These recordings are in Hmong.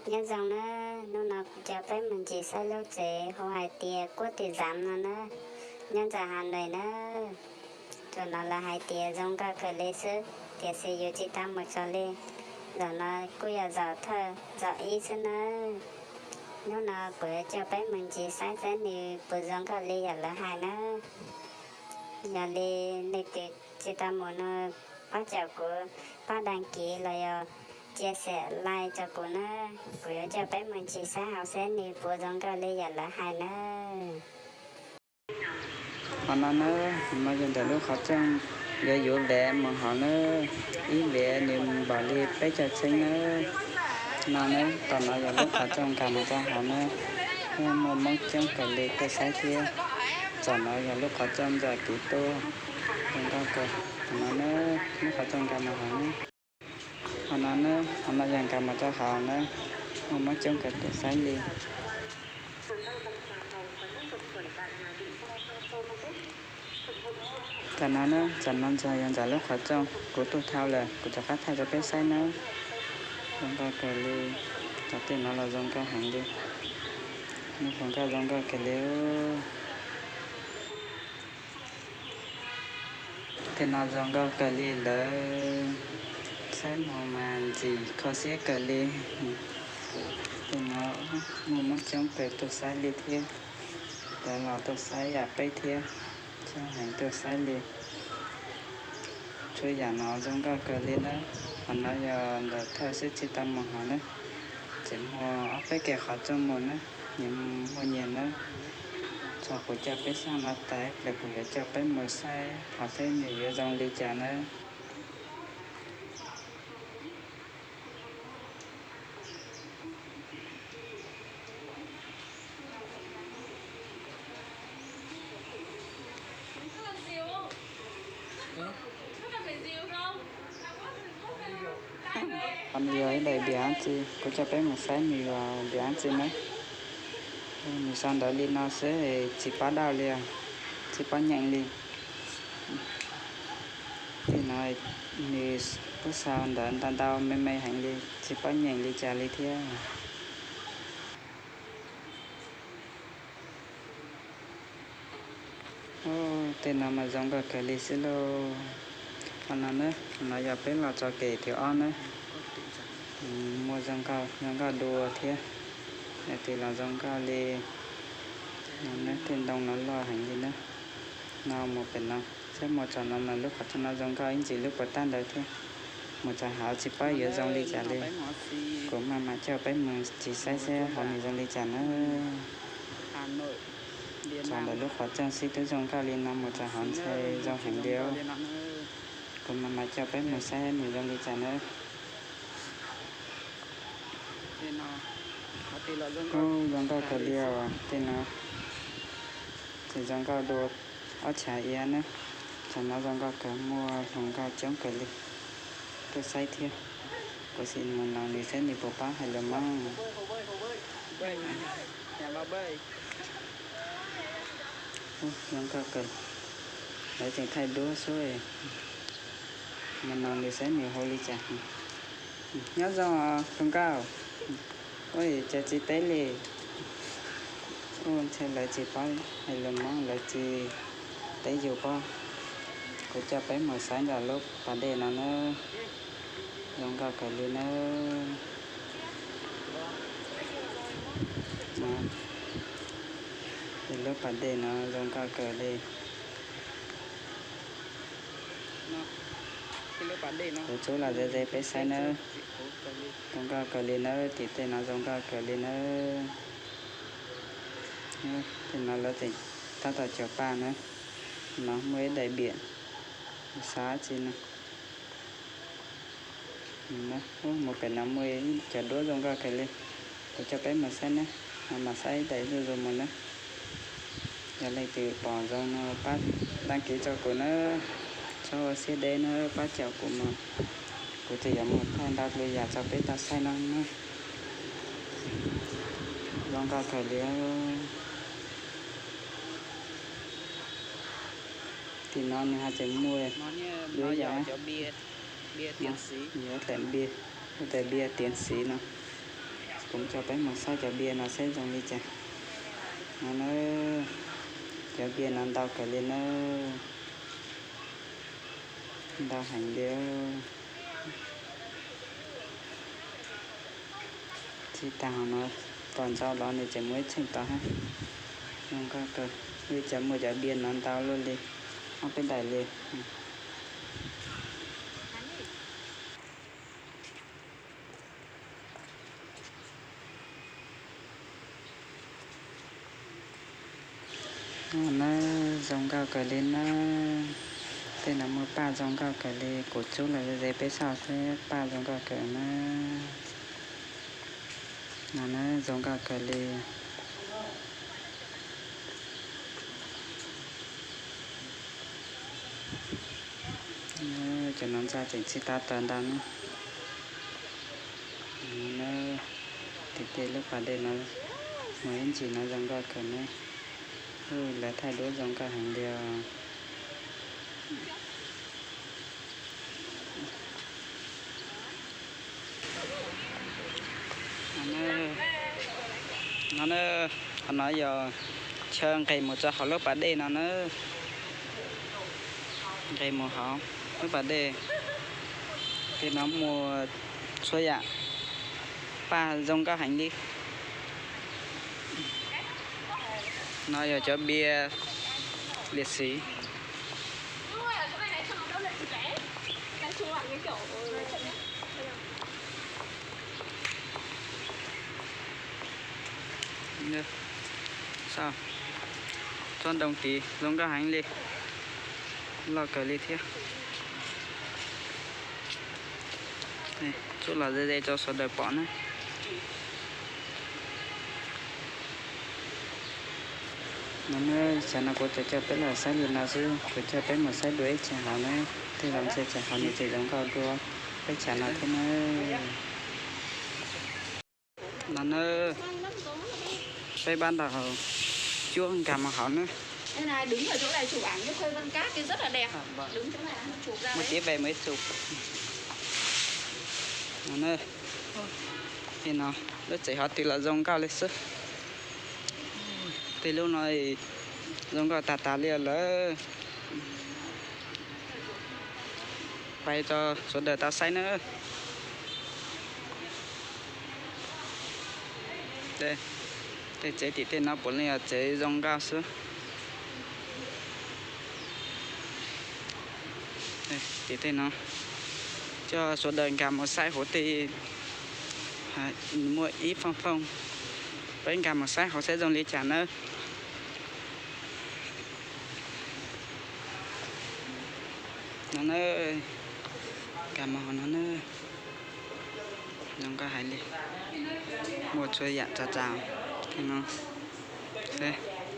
Nyob zoo na, hnub no kuv coj peb mus ncig saib lub tsev hu hais tias Kuab Tim Zam no na, nyob ntawm Hà Nội na. Thaum no lawv hais tias zoo nkauj kawg li xwb, tiam sis yus tsis tau mus txog li. Zaum no kuj yog zaum thawj zaum ib xwb na. Hnub no kuv yuav coj peb mus ncig saib saib nws puas zoo nkauj li yam lawv hais na. Yog li leej twg tsis tau mus no, pab caum kuv, pab đăng ký los yog chia sẻ like rau kuv na. Kuv yuav coj peb mus ncig saib hauv seb nws puas zoo nkauj li yam lawv hais na. Qhov no na, no yog ntawm lub qhov rooj yuav yuav npev mus hauv na, ib npev nws npaum li peb caug txheeb na. No na, tom no yog lub qhov rooj nkag mus rau hauv na, muaj Hmoob coob kawg li tuaj saib thiab. Tom no yog lub qhov rooj ntawm kev tuaj, zoo nkauj kawg. Qhov no na, lub qhov rooj nkag mus hauv na. Qhov no na, qhov no yog nkag mus rau hauv na, muaj Hmoob coob kawg tuaj saib li. Tam no na, tam no ntawm yog ntawm lub qhov rooj, kuv tuaj dhau lawm, kuv rov qab thaij rau peb saib na. Zoo nkauj kawg li, cov tej no los zoo nkauj heev li. Lub hluas nkauj zoo nkauj kawg li. Tej no zoo nkauj kawg li lawm, saib mus mas ntxim kho siab kawg li. Tej no muaj Hmoob coob kawg tuaj saib li thiab, lawv los tuaj saib yam peb thiab, coob heev tuaj saib li. Tsuas yam no zoo nkauj kawg li na. Qhov no yog ntawm thawj xwb tsis tau mus hauv na, tseem muaj ob peb kev qhov rooj mus na, nyias muaj nyias na. Tso kuv coj peb saib no tas, lawv kuv yuav coj peb mus saib hauv seb nws yuav zoo li cas na. Qhov no yog ib daim npias dab tsi, kuv coj peb mus saib nws yog npias dab tsi na. Nws sau ntawv li no xwb, tsis paub daus li, tsis paub nyeem li. Tej no nws kuj sau ntawv ntau ntau me me heev li, tsis paub nyeem li cas li thiab. Tej no mas zoo nkauj kawg li xwb lauj. Qhov no na, no yog peb los txog kev thib ob na. Muaj zoo nkauj, zoo nkauj dua thiab. Yog tias los zoo nkauj li no na, tej ntoo no loj heev li na. No mus pem no, saib mus txog no mas lub qhov rooj no zoo nkauj ib ntsis lub puas tag ntawd thiab. Mus txog hauv tsis paub yuav zoo li cas li. Kuv maj mam coj peb mus ncig saib seb hauv nws zoo li cas na. Txog ntawm lub qhov rooj xwb twb zoo nkauj li no, mus txog hauv ntshai zoo heev li. Kuv maj mam coj peb mus saib nws zoo li cas na. Ub, zoo nkauj kawg li os, tej no ces zoo nkauj dua ob chav iav na. Chav no zoo nkauj kawg, muaj hluas nkauj coob kawg li tuaj saib thiab. Kuv sim mus noog nws saib nws puas paub hais lus Hmoob. Ub, zoo nkauj kawg, lawv tseem thaij duab xwb. Mus noog nws saib nws hu li cas. Nyob zoo os hluas nkauj. Ua cas tsis teb li? Ub, ntshe lawv tsis paub hais lus Hmoob, lawv tsis teb yus pob. Kuv coj peb mus saib ntawm lub pas dej no na. Zoo nkauj kawg li na. Lub pas dej no zoo nkauj kawg li. Kuv txub los ze ze peb saib nawb. Zoo nkauj kawg li nawb, tim tej no zoo nkauj kawg li nawb. Tej no lawv tseem tab tom cuag paj na. No muaj ib daim npias, xav tsi no. Mus pem no muaj ib cov duab zoo nkauj kawg li. Kuv coj peb mus saib na, no mas saib daim zuj zus mus na. Yog leej twg pom zoo no pab đăng ký rau kuv na, txhob ua siab deb na, pab caum kuv mus. Kuv tseem yuav mus thaij ntau lwm yam rau peb tau saib no na. Zoo nkauj kawg li. Tim no nws haj tseem muaj duab yam, yog daim npias, daim npias tiav xiv no. Kuv coj peb mus saib cov npias no seb zoo li cas. No na, cov npias no ntau kawg li na, ntau heev li. Txij tag hauv no tos ntxov los nws tseem muaj ib txheej tod hab. Zoo nkauj kawg, ua cas muaj cov npias no ntau luaj li, ob peb daim li. No na, zoo nkauj kawg li na. Tej no muaj paj zoo nkauj kawg li, kuv tsub los ze peb saib xwb, paj zoo nkauj kawg na. No na, zoo nkauj kawg li. Cov no ntxa tseem tsis tau tawg ntau na. Tim tej lub pas dej no, muaj ib ntsis no zoo nkauj kawg na. Lawv thaij duab zoo nkauj heev li os. No na, qhov no yog chaw nqes mus rau hauv lub pas dej no na. Nqes mus hauv lub pas dej, tej no muaj txhua yam, paj zoo nkauj heev li. No yog cov npias liam xiv. Tsob ntoo tid zoo nkauj heev li, loj kawg li thiab. Tsub los ze ze rau sawv daws pom na. No na, xyov no kuv tsuas coj peb los saib li no xwb, kuv coj peb mus saib dua ib tsam hauv na. Tej zaum ntshe tsam hauv nws tseem zoo nkauj dua peb tsam no thiab na. No na, peb pab ntaus cuab nkag mus hauv na. Muaj tib pe mus ib txug. No na, tej no lub tsev hov twg los zoo nkauj li xwb. Tej lub no zoo nkauj tag tag li lawm. Pais rau sawv daws tau saib na. Tej tsev tim tej no puav leej yog tsev zoo nkauj xwb. Tim tej no, coj sawv daws nkag mus saib hauv tej, muaj ib foob foob, peb nkag mus saib hauv saib zoo li cas nawb. No na, nkag mus hauv no na, zoo nkauj heev li, muaj txhua yam tsav tsav. Tej no,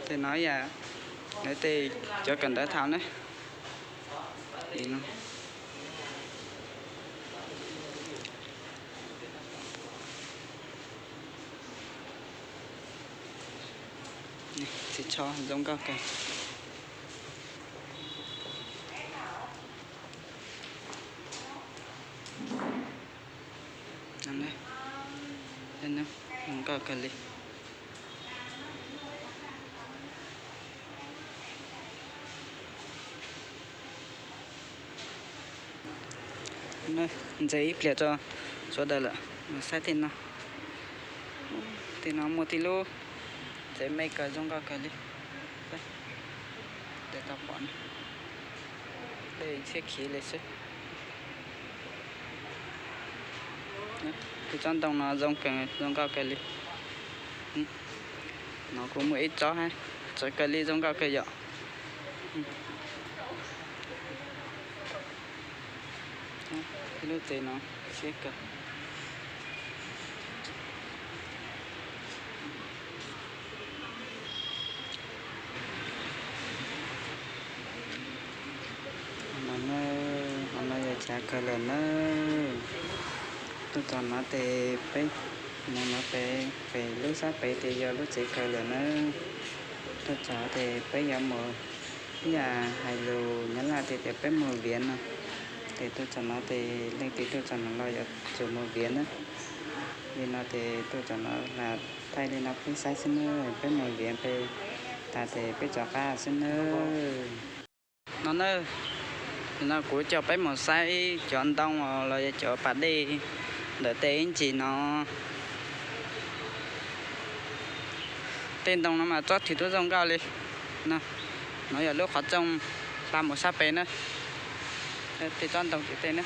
tej no yog lawv tej cov kawm ntawv thaum na. Txiv tsho zoo nkauj kawg. Zoo nkauj kawg li. Ntses ib pliag rau sawv daws lawm, saib tej no. Tej no muaj tib lub tsev me kawg zoo nkauj kawg li. Tej tau pom, tej txhiab khiv li xwb. Tus tsob ntoo no zoo kawg, zoo nkauj kawg li. No kuj muaj ib tsob hab, txawv kawg li, zoo nkauj kawg yom. Ib lub tsev no siab kawg. Hov no yog chav kawg lawm nawb. Tuaj txog no tes peb mus no pem, pem lub sab pem tes yog lub tsev kawg lawm nawb. Tuaj txog tes peb yuav mus, ib yam hais lus Nyab Laj tes tias peb mus viav no. Tes tuaj txog no tes leej twg tuaj txog no los yuav tsum mus viav nawb. Li no ces tuaj txog no thaij li no peb saib xwb nawb, peb mus viav pes tas ces peb rov qab xwb nawb. No nawb, no kuv coj peb mus saib cov ntoo los yog cov pas dej ntawm tej ib ntsis no. Tej ntoo no mas tsob twg twb zoo nkauj li. No, no yog lub qhov rooj hla mus sab pem na. Tej tsob ntoo tim tej na,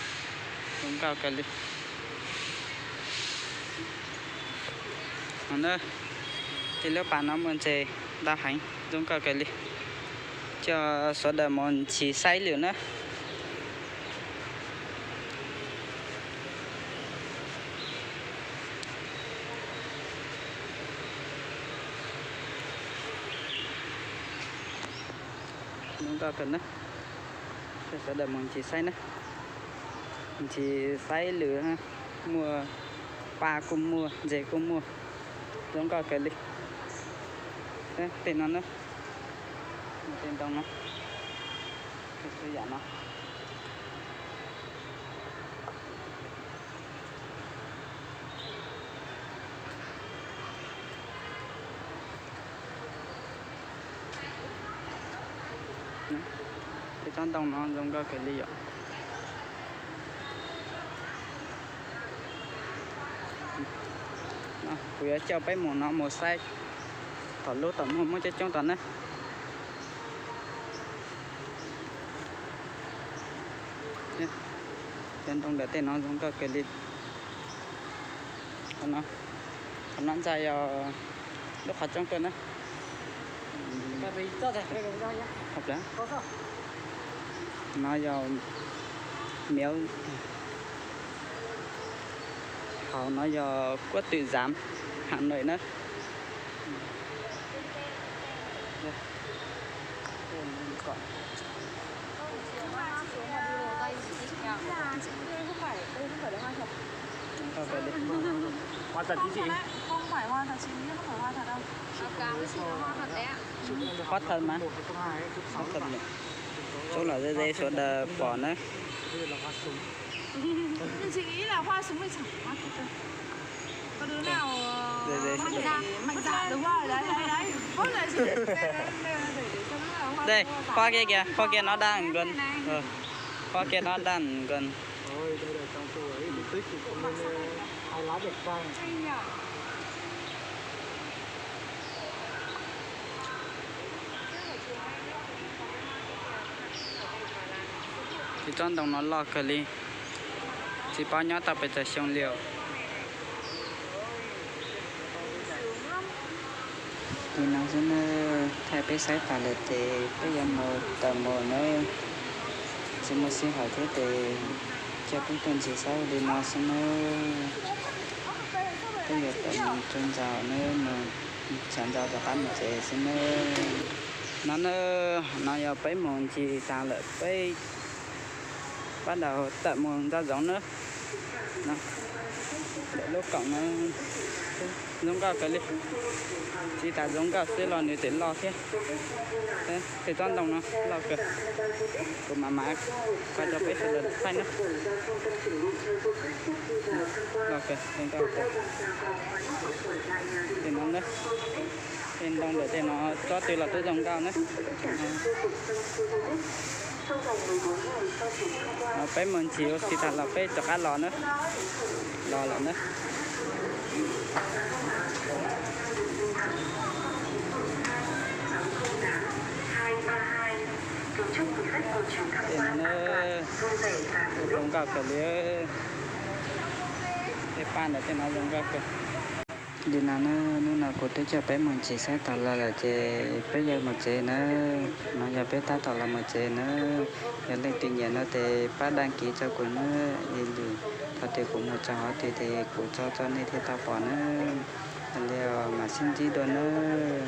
zoo nkauj kawg li. No, tej lub pas no muaj ntses ntau heev, zoo nkauj kawg li. Coj sawv daws mus ntsis saib lawm na. Zoo nkauj kawg na. Coj sawv daws mus ntsis saib na. Ntsis saib lawm, muaj pas kuj muaj, ntses kuj muaj, zoo nkauj kawg li. Tej no na, tej ntoo no, tej yam no. Tej tsob ntoo no zoo nkauj kawg li yom. Kuv yuav coj peb mus no mus saib tom lub tom muag muaj coob coob tom na. Cov ntoo ntawm tej no zoo nkauj kawg li. Qhov no ntsa yog lub qhov rooj tuaj na. No yog miav, hauv no yog Quốc Tử Giám Hà Nội na. Qhov thawj mas, qhov thawj, tsob los ze ze sawv daws pom na. Ze ze sawv daws. Đây, khoác cái kia, khoác kia nó đang gần. Ờ, khoác kia nó đang gần. Ces tsob ntoo no loj kawg li, tsis paub nyob tau pes tsawg xyoo li os. Li no xwb nawb, thaij peb saib tas lawm ces peb yuav mus tawm mus nawb. Tsis muaj sij hawm thiab ces coj peb tuaj ntsis saib li no xwb nawb. Peb yuav tawm mus tsaus ntxaus nawb, mus tsaus ntxaus rov qab mus tsev xwb nawb. No nawb, no yog peb mus ntsis tas lawm peb bắt đầu tawm mus ntxov zoov nawb. Ntawm lub koom no zoo nkauj kawg li, tsis tas zoo nkauj xwb los nws tseem loj thiab. Tej tsob ntoo no loj kawg, kuv mam mam qhia rau peb sawv daws thaij nawb. Loj kawg, zoo nkauj kawg. Tej no nawb, tej ntoo ntawm tej no tsob twg los twb zoo nkauj nawb. Peb mus ntsis ua si tas los peb rov qab los nawb. Los lawm nawb. Tej no nawb, zoo nkauj kawg li. Tej paj ntawm tej no zoo nkauj kawg. Li no nawb, hnub no kuv twb coj peb mus ntsis saib tas los lawm ces peb yuav mus tsev nawb. No yog peb tab tom los mus tsev nawb. Yog leej twg nyiam no ces pab đăng ký rau kuv nawb. Ib ntsis thaum twg kuv mus txog qhov twg ces kuv tso rau nej thiaj tau pom nawb. Yog li mam sib ntsib dua nawb.